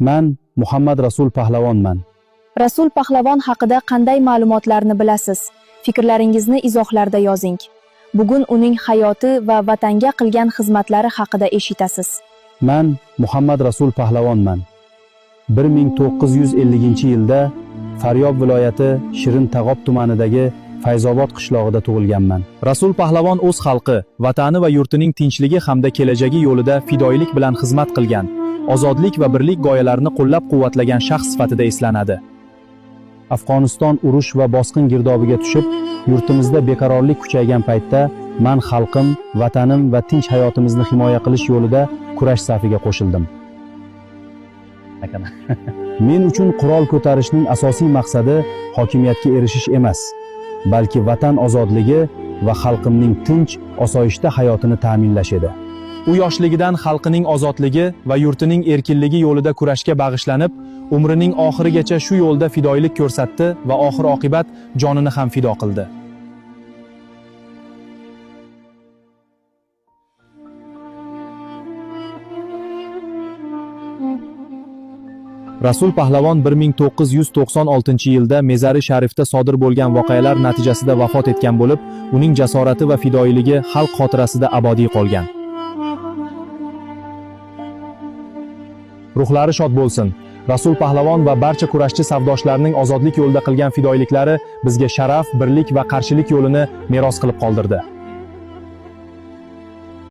Man Muhammad Rasul Pahlavonman. Rasul Pahlavon haqida qanday ma'lumotlarni bilasiz? Fikrlaringizni izohlarda yozing. Bugun uning hayoti va vatanga qilgan xizmatlari haqida eshitasiz. Man Muhammad Rasul Pahlavonman. 1950-yilda Faryob viloyati Shirin Tag'ob tumanidagi Fayzobod qishlog'ida tug'ilganman. Rasul Pahlavon o'z xalqi, vatani va yurtining tinchligi hamda kelajagi yo'lida fidoyilik bilan xizmat qilgan, ozodlik va birlik goyalarini qo'llab-quvvatlagan shaxs sifatida eslanadi. Afg'oniston urush va bosqin girdobiga tushib, yurtimizda beqarorlik kuchaygan paytda man xalqim, vatanim va tinch hayotimizni himoya qilish yo'lida kurash safiga qo'shildim. Men uchun qurol ko'tarishning asosiy maqsadi hokimiyatga erishish emas, balki vatan ozodligi va xalqimning tinch, osoyishta hayotini ta'minlash edi. U yoshligidan xalqining ozodligi va yurtining erkinligi yo'lida kurashga bag'ishlanib, umrining oxirigacha shu yo'lda fidoyilik ko'rsatdi va oxir oqibat jonini ham fido qildi. Rasul Pahlavon 1996-yilda Mezari Sharifda sodir bo'lgan voqealar natijasida vafot etgan bo'lib, uning jasorati va fidoyiligi xalq xotirasida abadiy qolgan. Ruhlari shod bo'lsin. Rasul Pahlavon va barcha kurashchi savdoshlarning ozodlik yo'lida qilgan fidoyiliklari bizga sharaf, birlik va qarshilik yo'lini meros qilib qoldirdi.